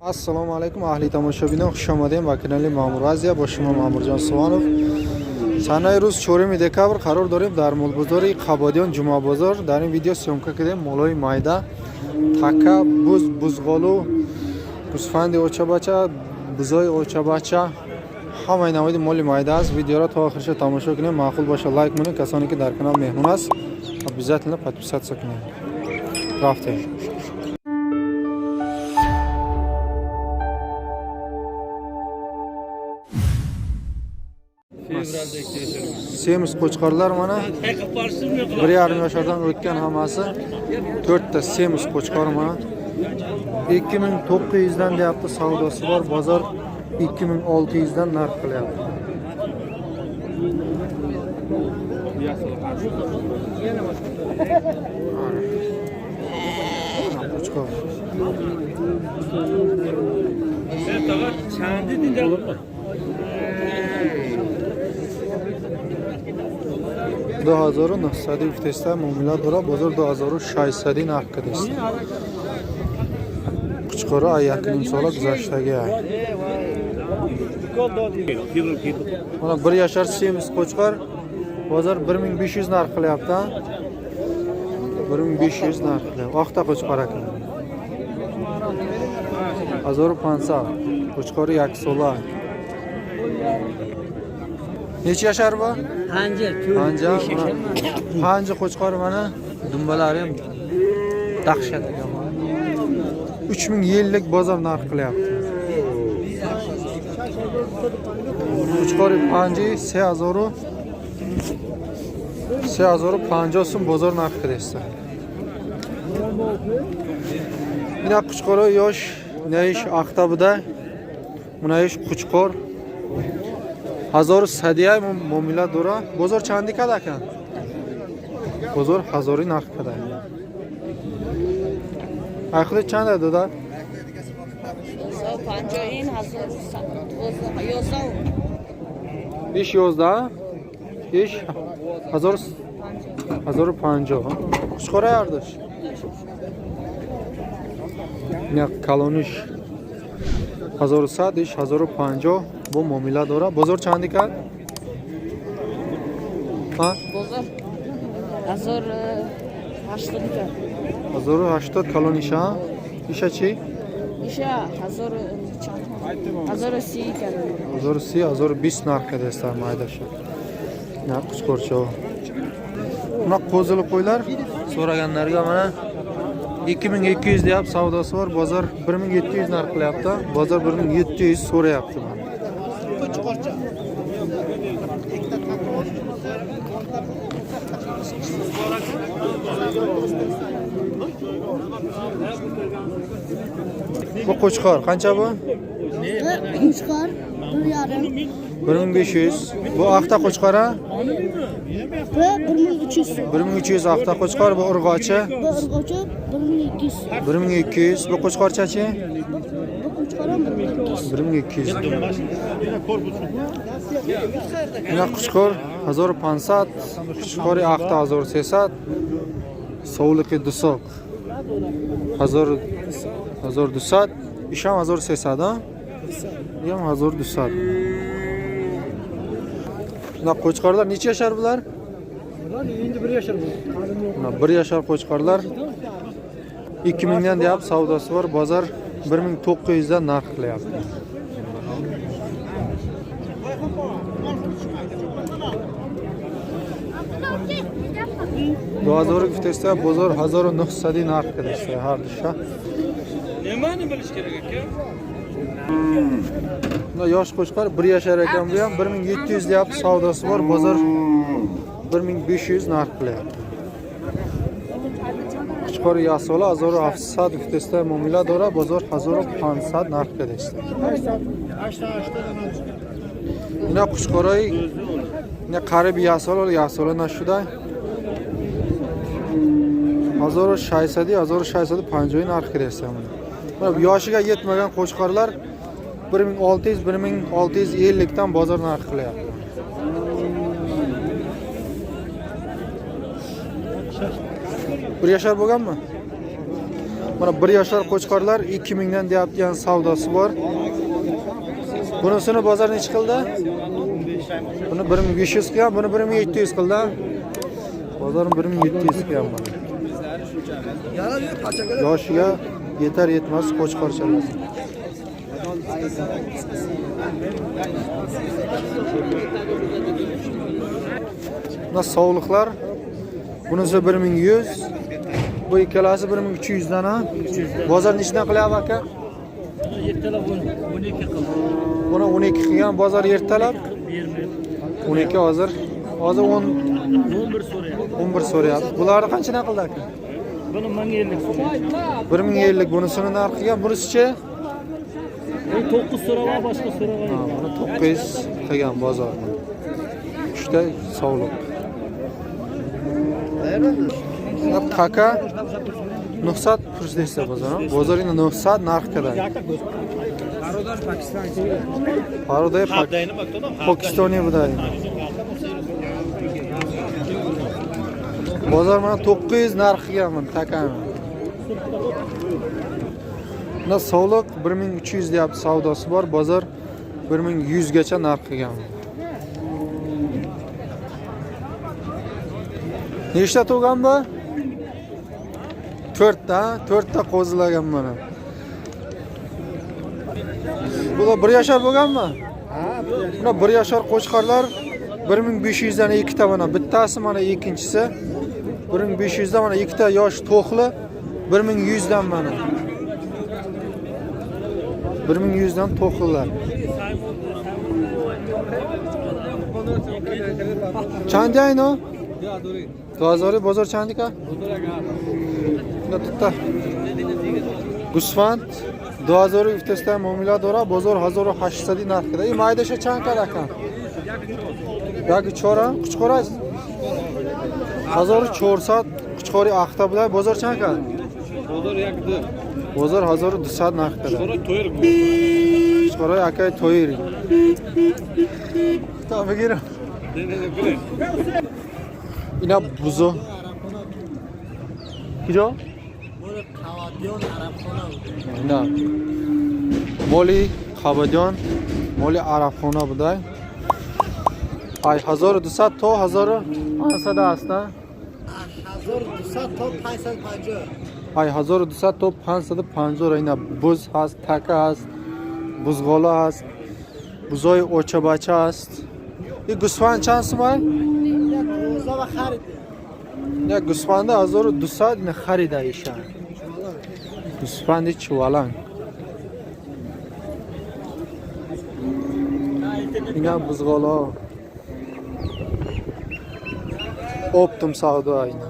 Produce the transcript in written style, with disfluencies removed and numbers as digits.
Assalomu alaykum ahli tomoshabinон, хуш омадем ба канали Маъмур Азия. Бо шумо Маъмурҷон Сувонов. Санаи рӯз 4 декабр, қарор дорем дар молбозори Қабодиён, Ҷумъабозор. Дар ин видео съёмка кардем молои майда: така, буз, бузғолу, гӯсфанди очабача, бузои очабача, ҳамаи намоди моли майда аст. Видеоро то охирша тамошо кунем. Маъқул боша, лайк монед. Касоне ки дар канал меҳмон аст, обязательно подписаться кунед. Рафтем. Semiz qo'chqorlar mana, 1,5 yoshardan o'tgan hammasi. To'rtta semiz qo'chqor mana, 2900 dan deyapti, savdosi bor. Bozor 2600 dan narx qilyapti. Mana qo'chqor. Çendi dedi. 2900 гуфтеста, муомила дора. Бозор 2600 нарх кардест. Қучқоро ай 1,5 сола гузаштаги ай. Mana 1 yashar semiz qo'chqor, bozor 1500 narx qilyapti. 1500 narx qilyapti. Oqta qo'chqor ekan. 1500. Qo'chqori як sola. Necha yashar bu? Panja. Panja. Panja qo'chqor mana, dumbalari ham dahshat ekan. 3000 yillik bozor narx qilyapti. Qo'chqori panji 3000, 3050 so'm bozor narxi qilyapti. Ina qo'chqori yosh, ish aqta buda. Buna ish qo'chqor. 1100 muomila dора. Bozor чанди када акан? Бозор ҳазори нарх када. Ай худи чанда дода? 50, ин 1011. Иш 11, иш ҳазор, 1050. Қучқора ҳардуш. Ина калониш 1100, иш 1050, бо муомила дора. Бозор чанди кард? Ҳа? Бозор 1080 кард. 1080 калониша. Иша чӣ? Иша ҳазор чанд, 1030 кард. 1030, 1020 нарх кардастар майдаша. На quchqorcha. Buna qo'zili qo'ylar so'raganlarga mana, 2200 deyapti, savdosi bor. Bozor 1700 narx qilyapti. Bozor 1700 so'rayapti mana. Bu qo'chqor qancha bu? Qo'chqor 1,5. 1500. Bu aqta qo'chqor a? Bu 1300. 1300 aqta qo'chqor, bu urg'ochi? Bu urg'ochi 1200. 1200. Bu qo'chqorchachi? Bu qo'chqor ham 1200. 1200. Ина qo'chqor 1500, qo'chqori aqta 1300, sovliqi dusoq 1000, 1200, isham 1300, ha? Ham 1200. Buna qo'chqorlar necha yashar bular? Endi 1 yashar bu. Buna 1 yashar qo'chqorlar 2000 dan deyapti, savdosi bor. Bozor 1900 dan narx qilyapti. 2000 гуфтеста, бозор 1900 нарх кардеста ҳар душа. Nimani bilish kerak aka? Buna yosh qo'chqor 1 yashar ekan, bu ham 1700 deyapti, savdosi bor. Bozor 1500 narx qilyapti. Qo'chqor yasola 1700 гуфтеста, муомила дора. Бозор 1500 нарх кардеста. Ина qo'chqorой, ина қариби яксола, яксола нашуда, 1600, 1650 narx кардеста. Mana bu yoshiga yetmagan qo'chqorlar 1600, 1650 dan bozor narxi qilyapti. 1 yashar bo'lganmi? Mana 1 yoshlar qo'chqorlar 2000 dan deyapti, yani savdosi bor. Bunisini bozor nechi qildi? Buni 1500 qilgan, buni 1700 qildi. Bozor 1700 qilgan mana. Yoshiga yetar yetmaz qo'chqorchalar. Buna sovliqlar, bunisi 1100, bu ikkalasi 1300 dan ha. Bozor nechidan qilyapti aka? Ertalab 12 qildi. Buni 12 qilgan, bozor ertalab 12 hozir. Hozir 10 11 so'rayapti. 11 so'rayapti. Bularni qanchadan qildi aka? Buni 1050 so'rayapti. 1050 bunisini narxi qilgan, bunisichi? Bu 9 so'rava, boshqa so'rava Ha, yo'q. buni 900 qilgan bozor. 3 ta sovliq. Taka 900 pursidesa bozor. Bozor endi 900 narx qiladi. Paroday Pokistoniy buday. Bozor mana 900 narx qilgan buni takani. Bunda sovliq 1300 deyapti, savdosi bor. Bozor 1100 gacha narx qilgan. Nechta tug'an bu? 4 ta, 4 ta qo'zilagan mana. Bular 1 yashar bo'lganmi? Ha, buna 1 yashar qo'chqorlar 1500 dan ikkita mana, bittasi mana ikkinchisi 1500 dan mana ikkita yosh to'xli 1100 dan mana. 1100 dan to'xlilar. Chandi ayno? 2000 bozor chandika? Bitta gusfand 2000 iftesdan muomala dora bozor 1800 narxida. И maydasha chand ekan? Yoki chora, quchqora 1400 quchqori axta bilan bozor chand ekan? Bozor 1.2. Bozor 1200 narxida. So'ra to'yir. Quchqora aka to'yir. Tamam, اینا بوزو کجا؟ نه مالی قبادیان مالی عربخانه بوده ای 1200 تا 1500 است نه؟ 1200 تا 550. ای 1200 تا 550. اینا بز هست، تکه هست، بزغاله هست، بزای اوچه بچه هست. این گوسفند چند سومه؟ نه گوسفند 1200 نه خریده ایشان. گوسفند چوالان. اینا بزغالا. Optum savdo اینا.